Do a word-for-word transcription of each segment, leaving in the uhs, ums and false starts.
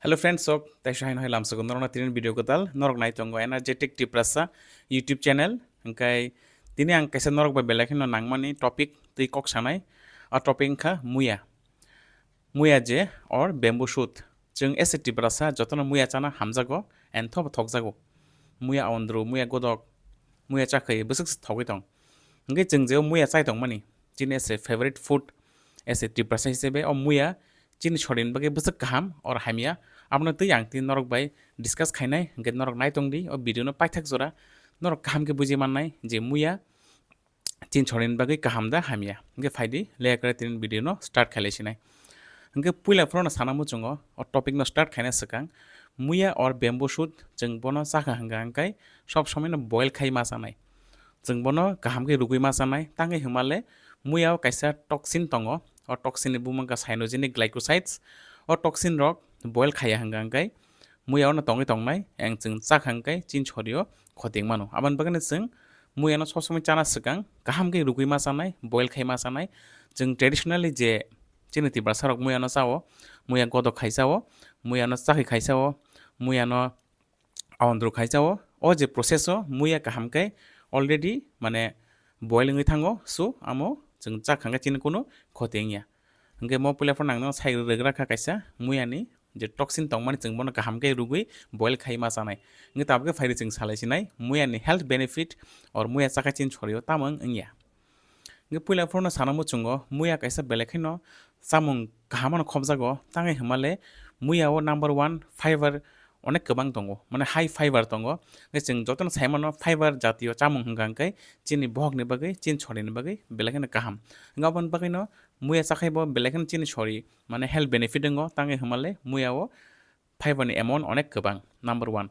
Hello friends, sok, tei sahaino hai lamsogo norokno tinin video kwtal, norok nai tongo Energetic Tiprasa YouTube channel. Hingkai tini ang kaisa norok bai belai kheno nangmani topic tei kok sanai. A topic wngkha muya. Muya je or bamboo shoot. Chwng as a Tiprasa jotono muya chana hamjago and thobo thokjago. Muya aondru, muya godok, muya chakhwi bwswk se thogwi tong. Hingke chwng je o muya chai tongmani, chini as a favorite food, as a Tiprasa hisabe o muya chini sorini bagwi bwswk kaham or hamya, abono twi ang tini norok bai discuss khainai, hingke norok nai tongdi o video no paithak jora, norok kaham khe buji mannai je muya chini sorini bagwi kaham da hamya. Hingke phaidi, leya kwrwi tini video no start khailai sinai. Hingke puila phorono sana muchungo, o topic no start khaina swkang, muya or bamboo shoot chwng bono chakha hingka hingkai sob somoi no boil khai ma chanai. Chwng bono kaham khe rugwi ma chanai, tangwi hwnmale muya o kaisa toxin tongo, o toxin ni bumung kha cyanogenic glycosides. O toxin rok boil khaiya hingka hingkai muya ono tongwi tongnai, ang chwng chakha hingkai chini sorio khoting mano. Aboni bagwino chwng muya no sob somoi chana swkang kaham khe rugwi ma chanai, boil khai ma chanai. Chwng traditionally je chini Tiprasa rok muya no chao, muya godok khai chao, muya no chakhwi khai chao, muya no aondru khai chao. O je process o muya kaham khe already mane boil wngwi thango, so amo chwng chakha hingka chini kunu khoti wngya. Hingke mo puila phano ang no sai rwgra kha kaisa muya ni je toxin tongmani chwng bono kaham khe rugwi boil khai ma chanai. Hingke tabuk khe phaidi chwng salai sinai muya ni health benefit or muya chakha chini sorio tamo wng wngya. Hingke puila phano sana muchungo muya kaisa belai kheno chamung kaham ano khobjago, tangwi hwnmale muya o number one fiber onek kwbang tongo, mane high fiber tongo. Hingke chwng jotono sai mano fiber jatiyo chamung hwnka hingke chini bohok ni bagwi, chini sorini bagwi belai kheno kaham. Hingke aboni bagwino muya chakhai bo belai kheno chini sori mane health benefit wngo, tangwi hwnmale muya o fiber ni amount onek kwbang, number one.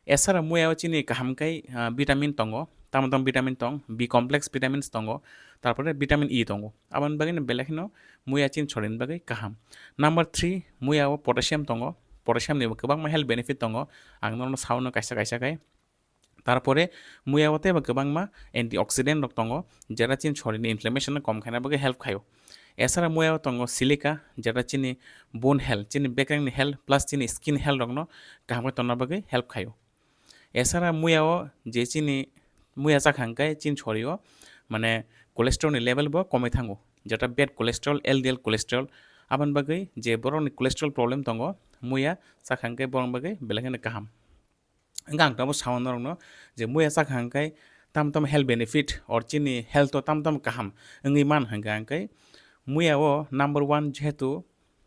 Esara muya o chini kaham kai, ah, vitamin tongo, tamo tamo vitamin tong, B complex vitamins tongo, tarpore vitamin E tongo. Aboni bagwino belai kheno muya chini sorini bagwi kaham. Number three, muya o potassium tongo, potassium ni bo kwbangma health benefit tongo, ang norokno sao no kaisa kaisa kai. Tarpore muya o teibo kwbangma antioxidant rok tongo, jera chini sorini inflammation no kom khaina bagwi help khaio. Esara muya o tongo silica, jera chini bone health, chini bekreng ni health plus chini skin health rokno kaham khe tonna bagwi help khaio. Esara muya o je chini muya chakha hingkai chini sorio mane cholesterol ni level bo komwi thango, jeta bad cholesterol, L D L cholesterol. Aboni bagwi je borok ni cholesterol problem tongo, muya chakha hingkai borok ni bagwi belai kheno kaham. Hingke ang tamo sao norokno je muya chakha hingke tam tam health benefit or chini health o tam tam kaham wngwi man hingka hingke muya o number one jehetu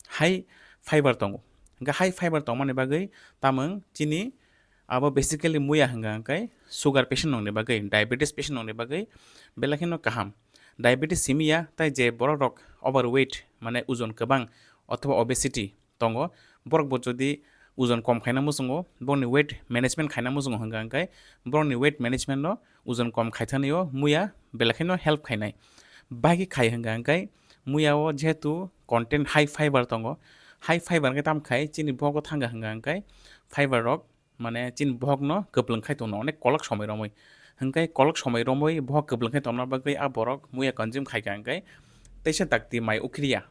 high fiber tongo. Hingke high fiber tongmani bagwi tamung chini abo basically muya hingka hingke sugar patient rokni bagwi, diabetes patient rokni bagwi belai kheno kaham. Diabetes simi ya, tai je borok rok overweight, mane ojon kwbang othoba obesity, tongo. Borok bo jodi ojon kom khaina muchungo, borokni weight management khaina muchungo hingka hingkai borokni weight management no ojon kom khaithani o muya belai kheno help khainai. Bahai khe khai hingka hingkai muya o jehetu content high fiber tongo, high fiber hingke tam khai chini bohogo thangka hingka hingkai fiber rok mane chini bohok no kwplwng khai tongno onek kolok somoi romwi. Hingkai kolok somoi romwi bohok kwplwng khai tongna bagwi a borok muya consume khaika hingkai teisa dakti mai ukriya.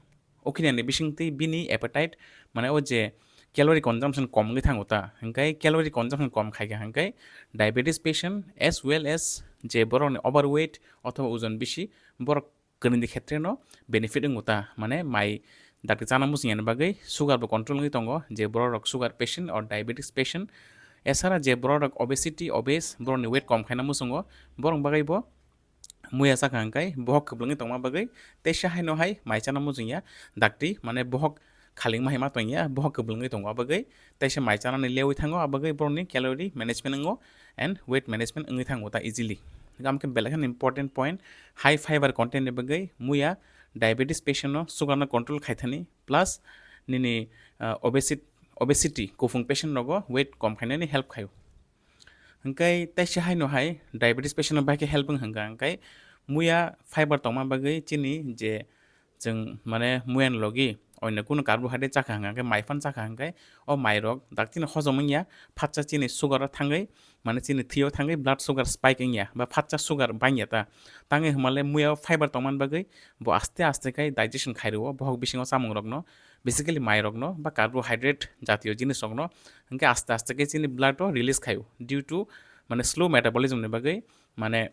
Ukriya ni bisingtwi bini appetite, mane o je calorie consumption kom wngwi thango ta, hingkai calorie consumption kom khaika hingkai diabetes patient as well as je borok ni overweight othoba ojon bisi borok kwrwngni khetre no benefit wngo ta, mane mai dakti chana muchung yani bagwi sugar bo control wngwi tongo, je borok rok sugar patient or diabetes patient, esara je borok rok obesity, obese, borok ni weight kom khaina muchungo, borok bagwi bo muya chakha hingkai bohok kwplwngwi tongma bagwi teisa haino hai mai chana muchung ya, dakti mane bohok khalingma hai ma tong ya, bohok kwplwngwi tongo, abagwi teisa mai chanani lewi thango, abagwi borokni calorie management wngo and weight management wngwi thango ta easily. Hingke belai kheno important point, high fiber content ni bagwi muya diabetes patient no sugar no control khaithani plus nini, ah, obesit-, obesity kuphung patient rogo weight kom khainani help khaio. Hingke teisa haino hai diabetes patient no bahai khe help wng hingka hingkai muya fiber tongma bagwi chini je chwng mane muya ni logi oino kunu carbohydrate chakha hingka hingke mai phano chakha hingke o mai rok daktino hojom wngya, phatsa chini sugar o thangwi mane chini thwi o thangwi blood sugar spike wngya ba phatsa sugar bangya ta. Tangwi hwnmale muya o fiber tongmani bagwi bo aste aste khai digestion khai rwo bohok bisingo chamung rokno, basically mairokno ba carbohydrate jatiyo jinisrokno, hwnkhe aste aste khe chini blood o release khaio due to mane slow metabolism ni bagwi, mane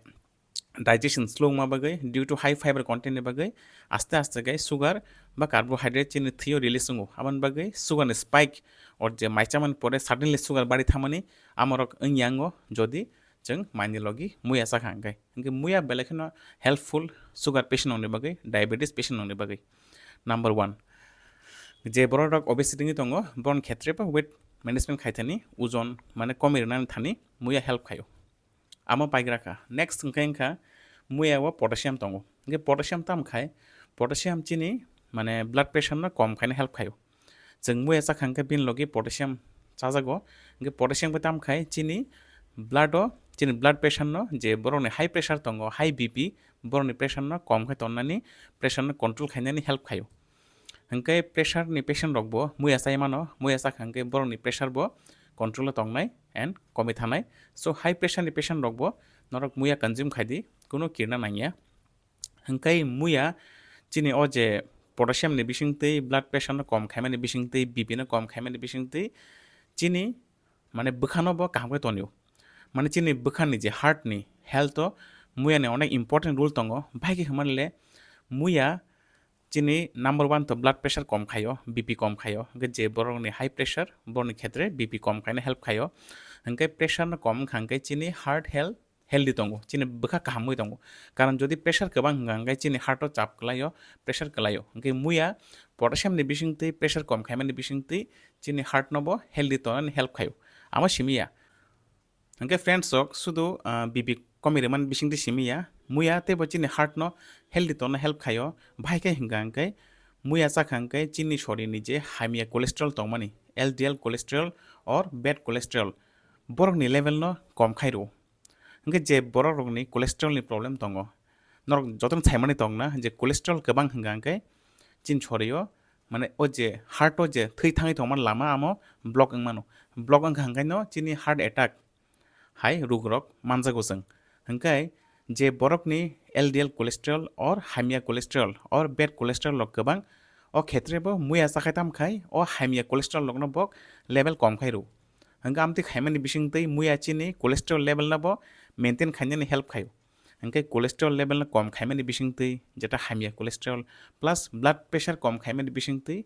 digestion slow wngma bagwi, due to high fiber content ni bagwi aste aste khe sugar ba carbohydrate chini thwio release wngo, aboni bagwi sugar ni spike or je mai chamani pore suddenly sugar bari thangmani amorok wngya wngo jodi chwng maini logi muya chakha hwnkhe. Hwnkhe muya belai kheno helpful sugar patient rokni bagwi, diabetes patient rokni bagwi. Number one, je borok rok obesity ni tongo, borokni khetre bo weight management khai thani, ojon mane komoi rwnani thani muya help khaio. Amo paigra kha. Next hwnkhe wngkha muya o potassium tongo. Hwnkhe potassium tam khai, potassium chini mane blood pressure no kom khaina help khaio. Chwng muya chakha hwnkhe bini logi potassium chajago. Hwnkhe potassium bai tam khai chini blood o, chini blood pressure no, je borokni high pressure tongo, high B P, borokni pressure no kom khai tonnani, pressure no control khainani help khaio. Hwnkhe pressure ni patient rok bo muya chai mano, muya chakha hwnkhe borokni pressure bo control o tongnai and komwi thanai. So high pressure ni patient rok bo norok muya consume khai di, kuno kirna nangya. Hwnkhe muya chini o je potassium ni bisingtwi, blood pressure no kom khaimani bisingtwi, B P no kom khaimani bisingtwi chini mane bwkhano bo kaham khe tonio. Mane chini bwkhani je heart ni health o muya ni onek important role tongo. Bahai khe hwnmani le muya chini number one to blood pressure kom khaio, B P kom khaio. Hwnkhe je borok ni high pressure, borok ni khetre B P kom khaina help khaio. Hwnkhe pressure no kom wngkha hwnkhe chini heart health healthy tongo, chini bwkha kaham wi tongo. Karon jodi pressure kwbang hwnka hwnkhe chini heart o chap kwlaio, pressure kwlaio. Hwnkhe muya potassium ni bisingtwi, pressure kom khaimani bisingtwi chini heart no bo healthy tongnani help khaio. Amo simi ya. Hwnkhe friends rok, sudu, ah, B P komoi rwmani bisingtwi simi ya. Muya teibo chini heart no healthy tongna help khaio. Bahai khe hwnka hwnkhe muya chakha hwnkhe chini sori ni je hamya cholesterol tongmani, L D L cholesterol or bad cholesterol, borok ni level no kom khai rwo. Hwnkhe je borok rok ni cholesterol ni problem tongo, norok jotono saimani tongna je cholesterol kwbang hwnka hwnkhe chini sori o, mane o je heart o je thwi thangwi tongmani lama amo block wngmano. Block wngkha hwnkhe no chini heart attack hai rug rok manjago chwng. Hwnkhe je borok ni L D L cholesterol or hamya cholesterol or bad cholesterol rok kwbang, o khetre bo muya chakhai tam khai o hamya cholesterol rok no bo level kom khai rw. Hwnkhe amtwi khaimani bisingtwi muya chini cholesterol level no bo maintain khainani help khaio. Hwnkhe cholesterol level no kom khaimani bisingtwi, jeta hamya cholesterol plus blood pressure kom khaimani bisingtwi,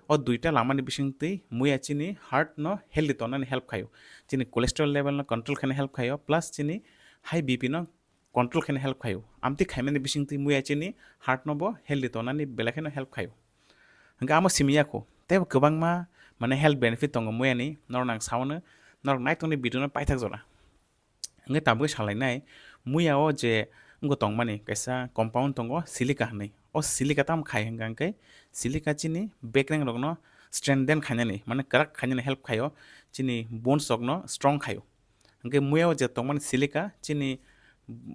o duita lamani bisingtwi muya chini heart no healthy tongnani help khaio. Chini cholesterol level no control khaina help khaio, plus chini high B P no control khaina help khaio. Amtwi khaimani bisingtwi muya chini heart no bo healthy tongnani belai kheno help khaio. Hwnkhe amo simi ya kho. Teibo kwbangma mane health benefit tongo muya ni, norok nang sao no, norok naitokni video no paithak jora. Hwnkhe tabukhe salainai, muya o je wngkha tongmani kaisa compound tongo silica hinwi. O silica tamo khai hwnka hwnkhe silica chini bekreng rokno strengthen khainani, mane kwrak khainani help khaio, chini bones rokno strong khaio. Hwnkhe muya o je tongmani silica chini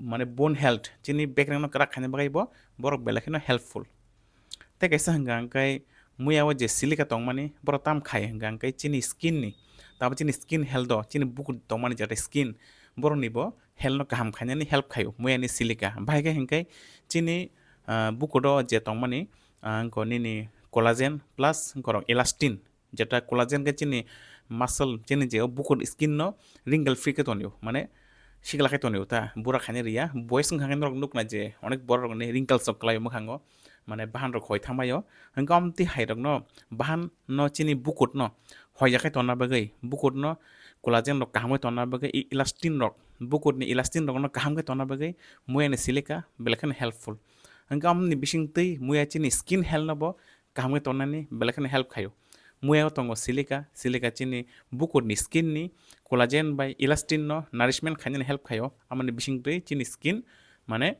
mane bone health, chini bekrengno kwrak khaina bagwi bo borok belai kheno helpful. Tei kaisa hwnka hwnkhe muya o je silica tongmani, borok tam khai hwnka hwnkhe chini skin ni, tamo chini skin health o, chini bukur tongmani jeta skin, borok ni bo health no kaham khainani help khaio muya ni silica. Bahai khe hwnkhe chini, ah, bukur o je tongmani, ah, wngkha nini collagen plus wngkha rok elastin, jeta collagen khe chini muscle, chini je o bukur skin no wrinkle free khe tonio, mane sikla khe tonio ta, bura khainai riya. Boys wngkha khe norok nukna je onek borok rokni wrinkles rok kwlaio mwkhango, mane bahan rok hoi thangbaio. Hwnkhe amtwi hai rokno bahan no chini bukur no hoiya khe tonna bagwi, bukur no collagen rok kaham khe tonna bagwi, e-, elastin rok, bukur ni elastin rok no kaham khe tonna bagwi muya ni silica belai kheno helpful. Hwnkhe amoni bisingtwi muya chini skin health no bo kaham khe tonnani belai kheno help khaio. Muya o tongo silica, silica chini bukur ni skin ni collagen bai elastin no nourishment khainani help khaio. Amoni bisingtwi chini skin mane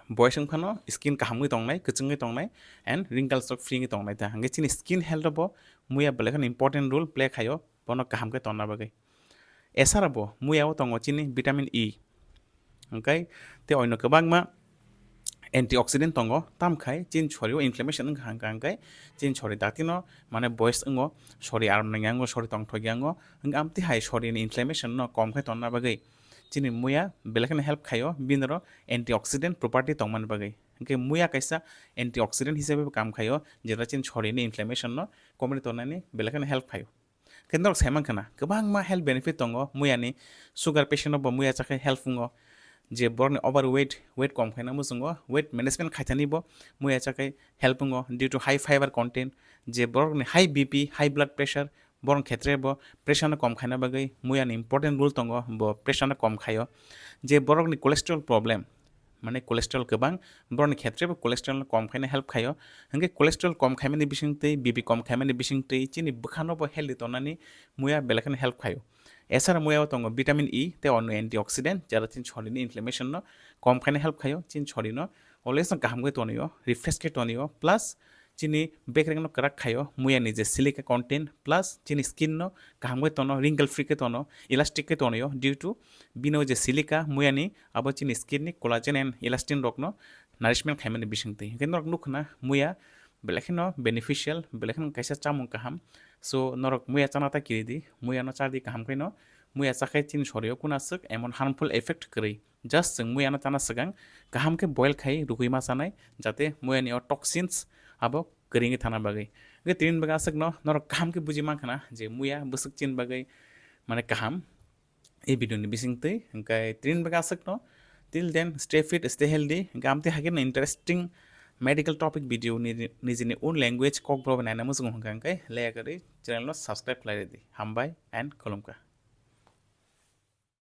boys wngphano skin kaham wngwi tongnai, kwchwngwi tongnai and wrinkles rok free wngwi tongnai ta. Hwnkhe chini skin health o bo muya belai kheno important role play khaio, bono kaham khe tonna bagwi. Esara bo muya o tongo chini vitamin E. Hwnkhe tei oino kwbangma antioxidant tongo, tamkhai chini sorio inflammation wngkha hwnkha hwnkhe chini sori dakti no mane boys wngo, sori aram nangya wngo, sori tongthokya wngo, hwnkhe amtwi hai sori ni inflammation no kom khe tonna bagwi chini muya belai kheno help khaio, bini oro antioxidant property tongmani bagwi. Hwnkhe muya kaisa antioxidant hisabe bo kam khaio, jeta chini sorini inflammation no komri tongnani belai kheno help khaio. Khe norok saiman khana, kwbangma health benefit tongo muyani, sugar patient no bo muya chakhai help wngo, je borokni overweight, weight kom khaina muchungo, weight management khaithani bo muya chakhai help wngo due to high fiber content, je borokni high B P, high blood pressure, borok khetre bo pressure no kom khaina bagwi muyani important role tongo, bo pressure no kom khaio. Je borokni cholesterol problem, mane cholesterol kwbang, borokni khetre bo cholesterol no kom khaina help khaio. Hwnkhe cholesterol kom khaimani bisingtwi, B P kom khaimani bisingtwi chini bwkhano bo healthy tongnani muya belai kheno help khaio. Esara muya o tongo vitamin E tei ono antioxidant, jara chini sorini inflammation no kom khaina help khaio, chini sorino always no kaham khe tonio, refresh khe tonio, plus chini bekreng no kwrak khaio, muyani je silica content plus chini skin no kaham khe tono, wrinkle free khe tono, elastic khe tonio, due to bino je silica muyani abo chini skin ni collagen and elastin rok no nourishment khaimani bisingtwi. Hwnkhe norok nukhna muya belai kheno beneficial, belai kheno kaisa chamung kaham. So norok muya chana ta kiridi, muya no chadi kaham khaino, muya chakhai chini sorio kuna swk emon harmful effect kwrwi. Just chwng muya no chana swkang kaham khe boil khai rugwi ma chanai, jate muyani o toxins abo kwrwngwi thana bagwi. Hwnkhe tini bagwi aswkno norok kaham khe buji mankha na je muya bwswk chini bagwi mane kaham. E video ni bisingtwi hwnkhe tini bagwi aswkno, till then stay fit, stay healthy. Hwnkhe amtwi hakhe no interesting medical topic video ni nijini own language kokborok bai naina muchungo hwnkha hwnkhe leya kwrwi channel no subscribe khlai rwdi. Hambai and khulumkha.